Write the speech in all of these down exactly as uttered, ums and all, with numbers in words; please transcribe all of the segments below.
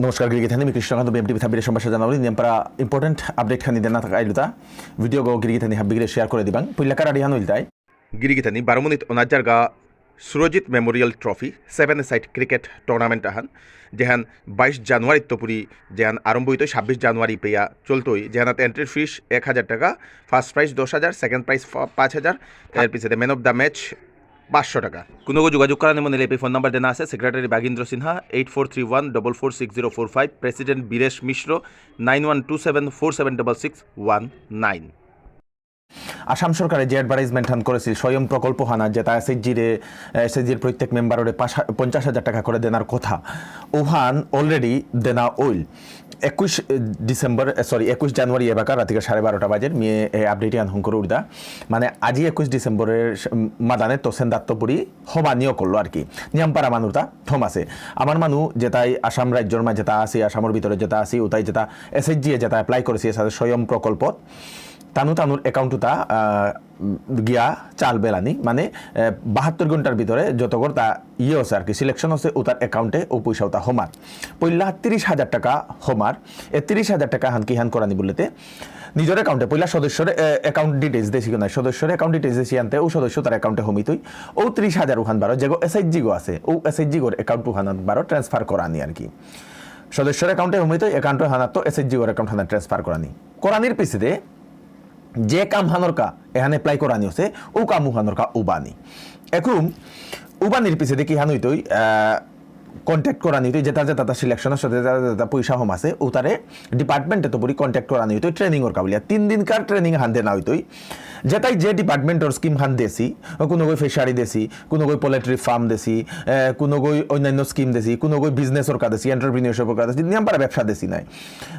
নমস্কার গিরিগিথানি, মি কৃষ্ণকান্ত, বিএমটিভি থাবিরে সম্ভাষা জানাউরি। নিয়ামপারা ইম্পর্টেন্ট আপডেট খানি দেনা থাকা আইলুতা। ভিডিও গো গিরিগিথানি হাবিগিরে শেয়ার করে দিবাং। পইলা কারারি হান ইলতাই। গিরিগিথানি বারো মিনিট অনাজারগা Surajit memorial trophy seven side cricket tournament আহান, যেহান বাইশ জানুয়ারি তপুরি, যেহান আরম্ভ হইতই ছাব্বিশ জানুয়ারি পেয়া চলতই, যেহানাত এন্ট্রি ফিস এক হাজার টাকা, ফার্স্ট প্রাইজ দশ হাজার, সেকেন্ড প্রাইজ পাঁচ হাজার, এর পিছনে ম্যান অফ দ্য ম্যাচ পাঁচশো টাকা। কোনো যোগাযোগ করানি মনে লেপে ফোন নাম্বার দেনা আছে, secretary Bagindra Sinha, eight four three one double four six zero four five, president Biresh Mishra, nine one two seven four seven double six one nine. Assam সরকারে যে অ্যাডভার্টাইজমেন্ট হান করেছিল স্বয়ং প্রকল্প হানা, যেটা এসএইচজি রে, এসএইচজির প্রত্যেক মেম্বাররে পাঁচ হা-, পঞ্চাশ হাজার টাকা করে দেনার কথা, ওহান অলরেডি দেনা ওইল। একুশ ডিসেম্বর, সরি, একুশ জানুয়ারি এবাকা রাতিকে সাড়ে বারোটা বাজে, মিয়ে এ আপডেট আন হং করে উঠদা। মানে, আজি একুশ ডিসেম্বরের স-, উম, মাদানে তো সেন্দাত্তপুরি হবা নিয়োগ করলো আর কি। নিয়ামপারা মানুরতা থমাসে। আমার মানু যেটাই আসাম রাজ্যর মা যেটা আছে, আসামর ভিতরে যেটা আছে, ওটাই যেটা এসএইচজি এ যেটা অ্যাপ্লাই করেছি, এসাদে স্বয়ং প্রকল্প, তানু তানুর অ্যাকাউন্টটা, আহ, গিয়া চাল বেলানি, মানে, আহ, বাহাত্তর ঘন্টার ভিতরে যতগর তা ইয়ে আছে আর কি, সিলেকশন আছে, ও তার অ্যাকাউন্টে ও পয়সা ওটা হমার। পইলা তিরিশ হাজার টাকা হমার, এ তিরিশ হাজার টাকা হান কি হান করানি বললেতে, নিজের অ্যাকাউন্টে পইলা সদস্যর, এ, অ্যাকাউন্ট ডিটেলস দেশি নাই, সদস্যর অ্যাকাউন্ট ডিটেলস দেশি আনতে ও সদস্য তার অ্যাকাউন্টে হমিতই, ও তিরিশ হাজার ওখান বারো, যেগো এসএইচজি গো আছে, ও এসএইচজি গোর অ্যাকাউন্ট ওখান বারো ট্রান্সফার করানি আর কি। সদস্যর অ্যাকাউন্টে হমিতই, অ্যাকাউন্ট হানাত তো এসএইচজি গোর অ্যাকাউন্ট হানা ট্রান্সফার করানি। করানির পিছতে যে কাম হানরকা এহান অ্যাপ্লাই করানি হচ্ছে, ও কাম হানরকা উবানি। এখন উবানির পিছে দেখি হান হইতই, আহ, কন্ট্যাক্ট করানি হইতই, যেটা যেটা তার সিলেকশন আছে, যেটা যেটা পয়সা হম আছে, উতারে ডিপার্টমেন্টে তো পুরি কন্ট্যাক্ট করানি হইতই ট্রেনিং ওর কাবুলিয়া। তিন দিনকার ট্রেনিং হান দেনা হইতই, যেটাই যে ডিপার্টমেন্টর স্কিম হান দেসি, কোনো গই ফিশারি দেসি, কোনো গই পোল্ট্রি ফার্ম দেসি, এ, কোনো গই অন্যান্য স্কিম দেসি, কোনো গই বিজনেস ওর কা দেসি, এন্টারপ্রেনিয়রশিপ ওর কা দেসি, নিয়াম পারা ব্যবসা দেসি নাই।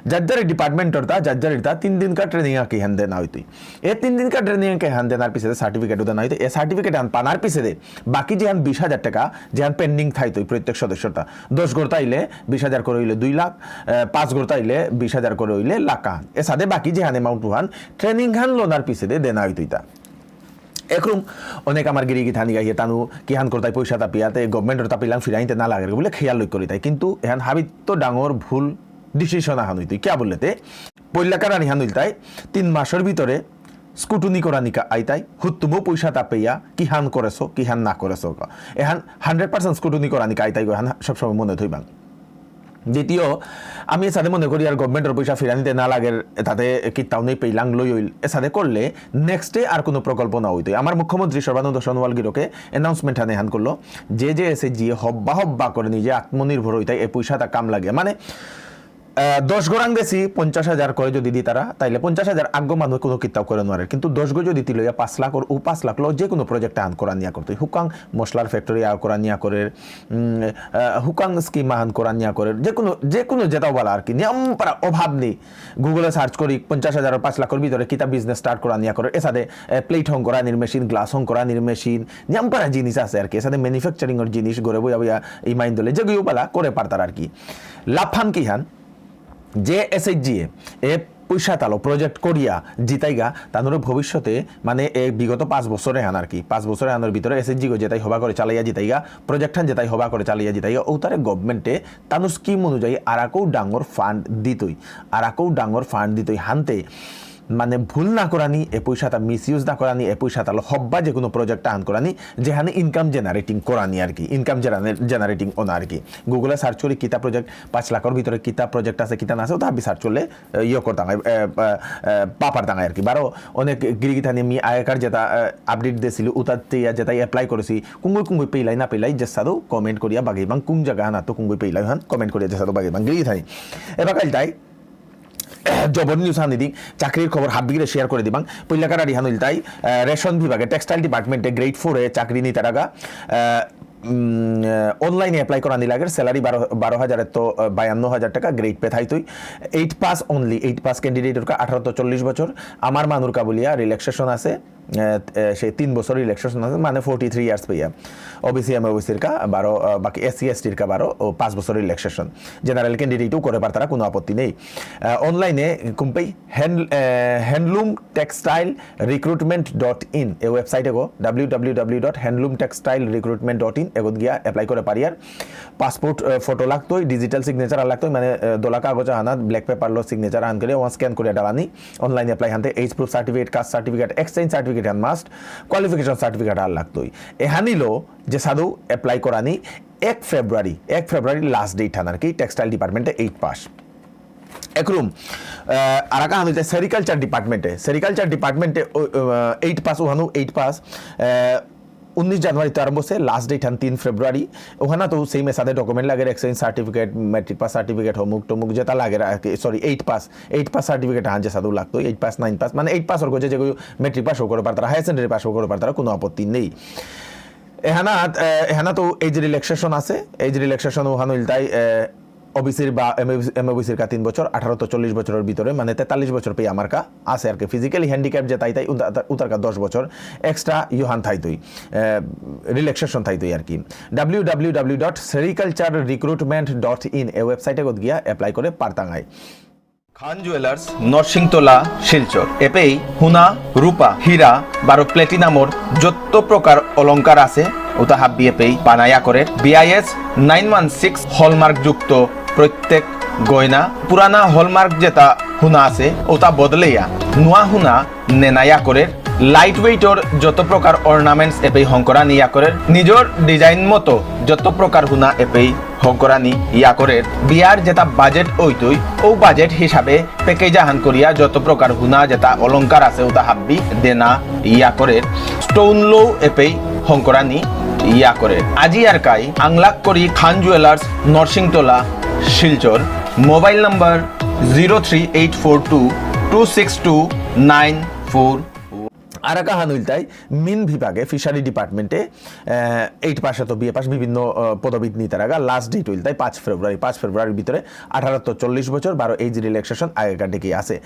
যার যার ডিপার্টমেন্টর তা, যার যার তা তিন দিনকার ট্রেনিং আকি হান দেনা হইতই। এ তিন দিনকার ট্রেনিং কে হান দেনার পিছে সার্টিফিকেট দেনা হইতো। এ সার্টিফিকেট হান পানার পিছে দে বাকি যেহান বিশ হাজার টাকা, যেহান পেন্ডিং থাইতো প্রত্যেক সদস্যরতা, দশ গড় তাইলে বিশ হাজার করে হইলে দুই লাখ, এ, পাঁচ গড় তাইলে বিশ হাজার করে হইলে লাখ আহান। এসাদে বাকি যেহান অ্যামাউন্ট হান ট্রেনিং হান লোনার পিছে দে দেনা হইতো ইতা। একরুম অনেক আমার গিরি গিথানি গাইয়ে তানু কিহান করতাই পয়সা তাপিয়াতে গভর্নমেন্টর তাপিলাং ফিরাইতে না লাগে বলে খেয়াল লই করিতাই, কিন্তু এহান হাবিত ডাঙর ভুল ডিসিশন আহান হইতো। কিয়া বললেতে পইলা কারানি হান হইলতাই তিন মাসের ভিতরে স্কুটুনি করানিকা আইতাই, হুত্তুমো পয়সা তাপেয়া, কিহান করেছো, কিহান না করেছো। এহান হান্ড্রেড পার্সেন্ট স্কুটুনি করানিকা আইতাই গো, এহান সবসময় মনে থইবাং। দ্বিতীয়, আমি এসাদে মনে করি আর গভর্নমেন্টর পয়সা ফিরানিতে না লাগের, তাতে কিতাও নেই পেইলাং লই হইল, এসাদে করলে নেক্সটে আর কোনো প্রকল্প না হইতই। আমার মুখ্যমন্ত্রী সর্বানন্দ সোনোয়াল গিরকে অ্যানাউন্সমেন্ট হান এহান করলো, যে যে এসএইচজি হব্বা হব্বা করে নিজে আত্মনির্ভর হইতাই, এ পয়সাটা কাম লাগে। মানে, আহ, দশ গরাং দেসি পঞ্চাশ হাজার করে যদি দিতারা, তাইলে পঞ্চাশ হাজার আগ্য মানুষ কোনো কিতাও করে নোয়ারে। কিন্তু দশ গো যদি তিলইয়া পাঁচ লাখ ওর, ও পাঁচ লাখ লো যে কোনো প্রজেক্ট আন করা নিয়া করতে। হুকাং মশলার ফ্যাক্টরি আ করা নিয়া করে, উম, আহ, হুকাং স্কিম আহান করা নিয়া করে, যে কোনো, যে কোনো যেটাও বলা আর কি। নিয়াম পারা অভাব নেই। গুগলে সার্চ করি পঞ্চাশ হাজার আর পাঁচ লাখের ভিতরে কিতা বিজনেস স্টার্ট করা নিয়া করে। এসাদে, আহ, প্লেট হং করা নির মেশিন, গ্লাস হং করা নির মেশিন, নিয়াম পারা জিনিস আছে আর কি। এসাদে ম্যানুফ্যাকচারিং এর জিনিস, ঘরে বইয়া বইয়া এই মাইন্ডলে, যেগুলো বলা করে পারতার আর কি। লাফান কি হান? যে এসএইচজি এ, এ পয়সা তালো প্রজেক্ট করিয়া জিতাইগা, তানুরে ভবিষ্যতে, মানে, এ বিগত পাঁচ বছরে হান আর কি, পাঁচ বছরে হানোর ভিতরে এসএইচজি গো যেটাই হবা করে চালাইয়া জিতাইগা, প্রজেক্ট হান যেটাই হবা করে চালাইয়া জিতাইগা, ও তারে গভর্নমেন্টে তানুর স্কিম অনুযায়ী আরাকো ডাঙর ফান্ড দিতই, আরাকো ডাঙর ফান্ড দিতই হানতে, মানে, ভুল না করানি, এ পয়সাটা মিসইউজ না করানি, এ পয়সাটা হলো হব্বা যে কোনো প্রজেক্ট আহান করানি, যেখানে ইনকাম জেনারেটিং করানি আর কি, ইনকাম জেনারেটিং ওনা আর কি। গুগলে সার্চ করি কিতা প্রজেক্ট, পাঁচ লাখের ভিতরে কিতা প্রজেক্ট আছে, কিতা না আছে, ওটা আমি সার্চ করলে, এ, ইয়ে করতাম, এ, এ, এ, এ, পাপার দাঙায় আর কি। বারো অনেক গিরিগিথানি আমি আগেকার যেটা, এ, আপডেট দিয়েছিল, ওটাতে ইয়া যেটা অ্যাপ্লাই করেছি, কুঙ্গুই কুঙ্গুই পেইলাই না পেইলাই, যে সাদু কমেন্ট করিয়া বাগিবাং, কোন জায়গা না তো কুঙ্গুই পেইলাই হান, কমেন্ট করিয়া যে সাদু বাগিবাং গিরিগিথানি। এবার কাল তাই, জবর নিউজ আনি দিক, চাকরির খবর হাব্বিগরে শেয়ার করে দিবাং। পইলাকার আরি হানুইল তাই, আহ, রেশন বিভাগে, টেক্সটাইল ডিপার্টমেন্টে গ্রেড ফোরে চাকরি নিতারাগা, আহ, উম, আহ, অনলাইনে অ্যাপ্লাই করানি লাগে, স্যালারি বারো, বারো হাজারের তো, আহ, বায়ান্ন হাজার টাকা, গ্রেড পে থাইতই। Eight pass only, eight pass ক্যান্ডিডেটর কা আঠারো তো চল্লিশ বছর। আমার মানুর কাবুলিয়া রিল্যাক্সেশন আছে, এ, এ, সেই তিন বছর রিল্যাক্সেশন আছে, মানে ফোর্টি থ্রি ইয়ার্স পেয়া। ওবিসি, এমওবিসির কা বারো, আহ, বাকি এসসি এসটির কা বারো, ও পাঁচ বছর রিল্যাক্সেশন। জেনারেল ক্যান্ডিডেটও করে পারতারা, কোনো আপত্তি নেই। আহ, অনলাইনে কুম্পেই হ্যান্ড-, আহ, handloom textile recruitment dot in এ ওয়েবসাইটে গো, W W W dot handloom textile recruitment dot in এগত গিয়া অ্যাপ্লাই করে পারিয়ার। পাসপোর্ট, আহ, ফটো লাগতই, ডিজিটাল সিগনেচার আর লাগতই, মানে, আহ, দোলা কাগজ আহানাত ব্ল্যাক পেপার লো সিগনেচার আহান করে ওয়ান স্ক্যান করে ডালানি। অনলাইন অ্যাপ্লাই হানতে age proof certificate, caste certificate, exchange certificate হান মাস্ট, কোয়ালিফিকেশন সার্টিফিকেট আর লাগতই। এহানিলো যে সাধু অ্যাপ্লাই করানি এক ফেব্রুয়ারি, এক ফেব্রুয়ারি লাস্ট ডেট হান আর কি, টেক্সটাইল ডিপার্টমেন্টে এইট পাস। একরুম, আহ, আরাকা হান হইতে সেরিকালচার ডিপার্টমেন্টে, সেরিকালচার ডিপার্টমেন্টে, ও, আহ, এইট পাস, ওহানু এইট পাস, আহ, উনিশ জানুয়ারি তো আরম্ভ হচ্ছে, লাস্ট ডেট হান তিন ফেব্রুয়ারি। ওখানে তো সেম এসাদে ডকুমেন্ট লাগে, exchange certificate, matric pass certificate, অমুক টমুক যেটা লাগে, sorry, eight pass, eight pass certificate হান যে সাধু লাগতো, এইট পাস, নাইন পাস, মানে এইট পাস ওর গজে যেগুলো ম্যাট্রিক পাস করে পারতারা, হায়ার সেকেন্ডারি পাস করে পারতারা, কোনো আপত্তি নেই। এহানা, আহ, এহানা তো এজ রিল্যাক্সেশন আছে, এজ রিল্যাক্সেশন ওখানে ইলতাই, আহ, ওবিসির বা এমওবিসির কা তিন বছর, আঠারো তো চল্লিশ বছরের ভিতরে, মানে তেতাল্লিশ বছর পেয়ে আমার কা আছে আর কি। ফিজিক্যালি হ্যান্ডিক্যাপ যে তাই তাই উতা-, উতার কা দশ বছর এক্সট্রা ইউহান থাইতই, আহ, রিল্যাক্সেশন থাইতই আর কি। W W W dot sericulture recruitment dot in a ওয়েবসাইটে গত গিয়া অ্যাপ্লাই করে পারতাঙাই। খান জুয়েলার্স, নরসিংতলা, শিলচর। এপেই হুনা, রূপা, হীরা, বারো প্লেটিনামর যত প্রকার অলংকার আছে, ওটা হাব্বি এপেই বানায়া করে। BIS nine one six hallmark যুক্ত প্রত্যেক গয়না, পুরানা হলমার্ক যেটা হুনা আছে, ওটা বদলেয়া নোয়া হুনা নেনা ইয়া করে। লাইট ওয়েটর যত প্রকার অর্নামেন্টস এপেই হংকরানি ইয়া করে। নিজর ডিজাইন মতো যত প্রকার হুনা এপেই হংকরানি ইয়া করে। বিয়ার যেটা বাজেট ওইতই, ও বাজেট হিসাবে প্যাকেজ আহান করিয়া যত প্রকার হুনা যেটা অলংকার আছে, ওটা হাব্বি দেনা ইয়া করে। স্টোন লো এপেই হংকরানি ইয়া করে। আজি আর কাই আংলাক করি খান jewellers, Narsingtola, Silchar. Mobile number zero three eight four two two six two nine four. আরাকা হান ইলতাই মিন বিভাগে, ফিশারি ডিপার্টমেন্টে, আহ, এইট পাসে তো বিএ পাস, বিভিন্ন, আহ, পদবীত নিতারাগা। লাস্ট ডেট ইলতাই পাঁচ ফেব্রুয়ারি, পাঁচ ফেব্রুয়ারির ভিতরে আঠারো তো চল্লিশ বছর, বারো এজ রিল্যাক্সেশন আগেকার দিকে আছে।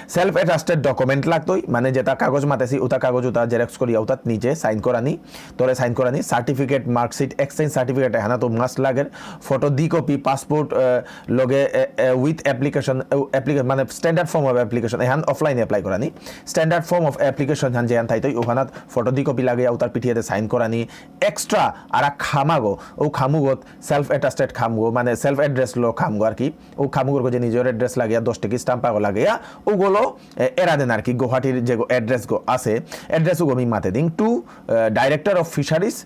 সেলফ অ্যাটাস্টেড ডকুমেন্ট লাগতই, মানে যেটা কাগজ মাতেছি, উতা কাগজ উতা জেরক্স করিয়া উতাত নিজে সাইন করানি, তোরে সাইন করানি, সার্টিফিকেট, মার্কশিট, এক্সচেঞ্জ সার্টিফিকেট এহানা তো মাস্ট লাগের, ফটো দি কপি, পাসপোর্ট, আহ, লগে, এ, এ, উইথ অ্যাপ্লিকেশন, এ, অ্যাপ্লিকেশন, মানে স্ট্যান্ডার্ড ফর্ম অফ অ্যাপ্লিকেশন, এহান অফলাইনে অ্যাপ্লাই করানি। স্ট্যান্ডার্ড ফর্ম অফ অ্যাপ্লিকেশন হান যেহান থাইতই, ওখানাত ফটো দি কপি লাগে, উতার পিঠিয়েতে সাইন করানি। এক্সট্রা আরা খামাগো, ও খামুগত সেলফ অ্যাটাস্টেড খামগো, মানে সেলফ অ্যাড্রেস লো খামগো আর কি। ও খামুগর গো যে নিজের অ্যাড্রেস লাগিয়া, দশ টাকা স্ট্যাম্প পাগো লাগিয়া, ওগুলো, এ, এরা দেন আর কি। গুয়াহাটির যে অ্যাড্রেস গো আছে, অ্যাড্রেস গো আমি মাতে দিং। টু, আহ, ডাইরেক্টর অফ ফিশারিজ,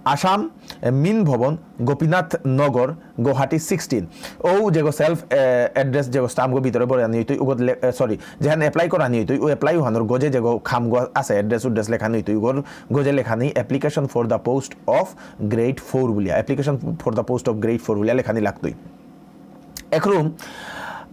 আসাম, এ, মিন ভবন, গোপীনাথ নগর, গুয়াহাটি সিক্সটিন। ও যেগো সেলফ, এ, অ্যাড্রেস যেগো স্ট্যাম্প গো ভিতরে বরে আনি হইতই, উগত লে-, এ, সরি, যেখানে অ্যাপ্লাই করা আনি হইতই, ও অ্যাপ্লাই ওহানোর গজে যেগো খাম গো আছে, অ্যাড্রেস উড্রেস লেখানি হইতই, উগর গজে লেখানি application for the post of grade four বুলিয়া, application for the post of grade four বুলিয়া লেখানি লাগতই। একরুম,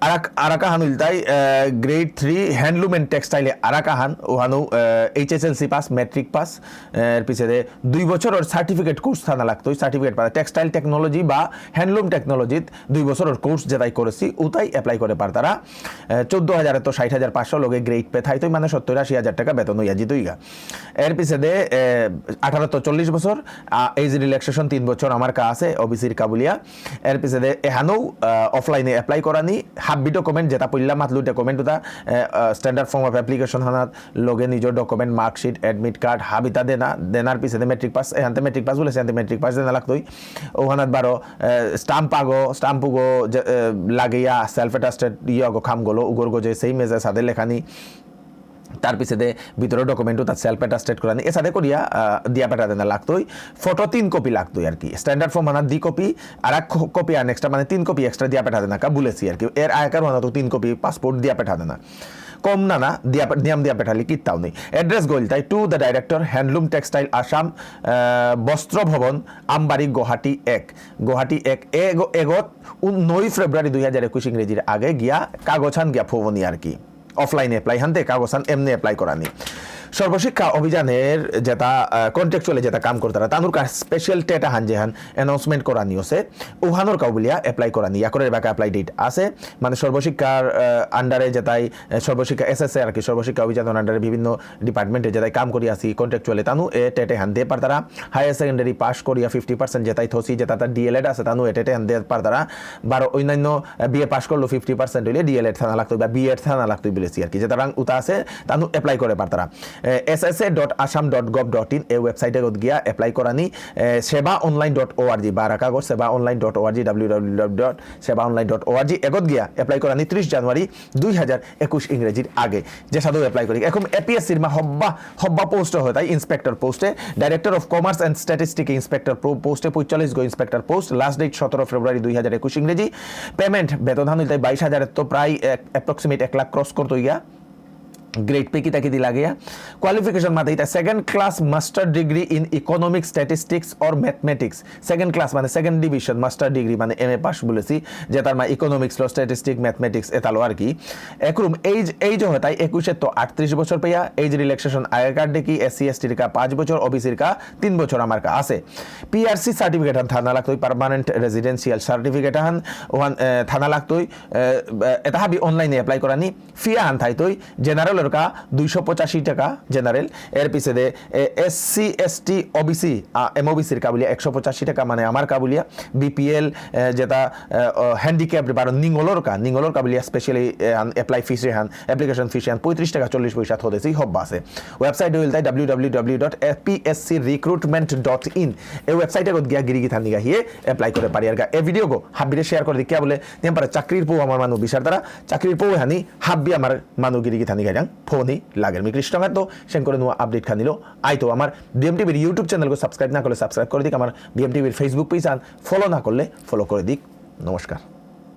আরাক-, আরাকা হান ইলতাই, আহ, গ্রেড থ্রি হ্যান্ডলুম এন্ড টেক্সটাইলে আরাকা হান, ওহানু, আহ, এইচএসএলসি পাস, ম্যাট্রিক পাস, আহ, এর পিছে দে দুই বছরর সার্টিফিকেট কোর্স থানা লাগতই, সার্টিফিকেট পাস, টেক্সটাইল টেকনোলজি বা হ্যান্ডলুম টেকনোলজিত দুই বছরর কোর্স যেটাই করেছি, ওটাই অ্যাপ্লাই করে পারতারা। আহ, চোদ্দ হাজারে তো ষাট হাজার পাঁচশো লগে গ্রেড পে থাইতই, মানে সত্তর আশি হাজার টাকা বেতন হইয়া জিতইগা। এর পিছে দে, আহ, আঠারো তো চল্লিশ বছর, আহ, এজ রিল্যাক্সেশন তিন বছর আমার কা আছে, ওবিসির কাবুলিয়া। এর পিছে দে এহানো, আহ, অফলাইনে অ্যাপ্লাই করানি, হাব্বি ডকুমেন্ট যেটা পইলা মাতলু ডকুমেন্ট ওটা, আহ, আহ, স্ট্যান্ডার্ড ফর্ম অফ অ্যাপ্লিকেশন হানাত লগে নিজের ডকুমেন্ট, মার্কশিট, অ্যাডমিট কার্ড, হাবিতা দেনা, দেনার পিছে দে ম্যাট্রিক পাস, এহানতে ম্যাট্রিক পাস বলেছে, এহানতে ম্যাট্রিক পাস দেনা লাগতই। ওহানাত বারো, আহ, স্ট্যাম্প আগো, স্ট্যাম্প উগো, যে, আহ, লাগিয়া, সেলফ অ্যাটাস্টেড ইয়ে আগো খাম গলো, উগর গজে সেই মেজে সাদে লেখানি, তার পিছে দে ভিতরে ডকুমেন্টও তার সেলফ অ্যাটাস্টেড করানি, এসাদে করিয়া, আহ, দিয়া পেঠা দেনা লাগতই। ফটো তিন কপি লাগতই আর কি। স্ট্যান্ডার্ড ফর্ম হানা দি কপি, আর এক ক-, কপি আন এক্সট্রা, মানে তিন কপি এক্সট্রা দিয়া পেঠা দেনা কা বলেছি আর কি। এর আয়কার হানা তো তিন কপি পাসপোর্ট দিয়া পেঠা দেনা। কম না না, দিয়া পে-, নিয়ম দিয়া পেঠালি কিত্তাও নেই। অ্যাড্রেস গইলতাই to the director handloom textile Assam, আহ, বস্ত্র ভবন, আমবাড়ি, গুয়াহাটি এক। গুয়াহাটি এক, এগো-, এগত উন-, নয় ফেব্রুয়ারি দুই হাজার একুশ ইংরেজির আগে গিয়া কাগজ হান গিয়া ফোবনি আর কি। অফলাইনে অ্যাপ্লাই হানতে কাগজ হান এমনি অ্যাপ্লাই করানি। সর্বশিক্ষা অভিযানর যেতা কন্ট্রাকচুয়ালি যেতা কাম করতারা তানুর কা স্পেশাল টেট আহান যেহান অ্যানাউন্সমেন্ট করানি আছে, উহানর কাউ বুলিয়া অ্যাপ্লাই করানি, ইয়াকরে বাকা অ্যাপ্লাই ডেট আছে। মানে সর্বশিক্ষার আন্ডারে যেতাই, আহ, সর্বশিক্ষা এসএসএ আর কি, সর্বশিক্ষা অভিযানর আন্ডারে বিভিন্ন ডিপার্টমেন্টে যেতাই কাম করি আসি কন্ট্রাকচুয়ালি তানু এ টেট এহান দে পারতারা। হায়ার সেকেন্ডারি পাস করিয়া ফিফটি পার্সেন্ট যেতাই থসি, যেতা তার ডিএলএড আছে তানু এ টেট এহান দে পারতারা। বারো অন্যান্য বিএ পাস করলো ফিফটি পার্সেন্ট হইলে ডিএলএড থানা লাগতো বা বিএড থানা লাগতো বলেছি আর কি, যেতা রাং উতা আছে তানু অ্যাপ্লাই করে পারতারা। SSA dot Assam dot gov dot in এই ওয়েবসাইটে গিয়া অ্যাপ্লাই করানি। সেবা অনলাইন ডট ওআরজি বা রাখা গো সেবা online dot ORG, W W W dot সেবা অনলাইন ডট ওআরজি এগত গিয়া অ্যাপ্লাই করানি ত্রিশ জানুয়ারি দুই হাজার একুশ ইংরেজির আগে। যে সাধু অ্যাপ্লাই করি এখন এপিএসসির মা হব্বা হব্বা পোস্ট হয় তাই ইন্সপেক্টর পোস্টে, director of commerce and statistic inspector পোস্টে পঁয়তাল্লিশ গো ইন্সপেক্টর পোস্ট, লাস্ট ডেট সতেরো ফেব্রুয়ারি দুই হাজার একুশ ইংরেজি। পেমেন্ট বেতন হান হইতে বাইশ হাজার তো প্রায় অ্যাপ্রক্সিমেট এক লাখ ক্রস করতো ইয়া। গ্রেড পে কিতা কিতি লাগে? কোয়ালিফিকেশন মাতে ইতা second class master degree in economics, statistics or mathematics. Second class মানে সেকেন্ড ডিভিশন, মাস্টার ডিগ্রি মানে এমএ পাস বলেছি, যে তার মা ইকোনমিক্স লো, স্ট্যাটিস্টিক, ম্যাথমেটিক্স এতালো আর কি। একরুম এজ এজ হয় তাই একুশে তো আটত্রিশ বছর পেয়া। এজ রিল্যাক্সেশন আগেকার দেখি এসসি এসটির কা পাঁচ বছর, ওবিসির কা তিন বছর আমার কা আছে। পিআরসি সার্টিফিকেট হান থানা লাগতই, পার্মানেন্ট রেসিডেন্সিয়াল সার্টিফিকেট হান ওহান এ, থানা লাগতই। এ, এ, এটা হাবি অনলাইনে অ্যাপ্লাই করানি। ফি আহান থাইতই জেনারেলর কা দুইশো পঁচাশি টাকা জেনারেল, এর পিছে দে এসসি এসটি ওবিসি, এমওবিসির কা বুলিয়া একশো পঁচাশি টাকা, মানে আমার কা বুলিয়া। বিপিএল, যেটা হ্যান্ডিক্যাপড বারো নিঙলর কা নিঙলর কা বুলিয়া স্পেশালি অ্যাপ্লাই ফিস রেহান, অ্যাপ্লিকেশন ফিস রেহান পঁয়ত্রিশ টাকা চল্লিশ পয়সা থদেছি হব্বা আছে। ওয়েবসাইট হইল তাই W W W dot APS-C recruitment dot in. এই ওয়েবসাইটে গিয়া গিরি গিথানি গাহিয়ে অ্যাপ্লাই করে পারি আর গা। এ ভিডিও গো হাবিরে শেয়ার করে দি কিয়া বুলে নিয়াম পারা চাকরির পৌ আমার মানু বিচার তারা, চাকরির পৌ হানি হাব্বি আমার মানু গিরি গিথানি গাইলাং ফোনই লাগের। মি কৃষ্ণকান্ত সেন করে নুয়া আপডেট খানিলো। আই তো আমার বিএমটিভির ইউটিউব চ্যানেল গো সাবস্ক্রাইব না করলে সাবস্ক্রাইব করে দিক, আমার বিএমটিভির ফেসবুক পেজ আন ফলো না করলে ফলো করে দিক। নমস্কার।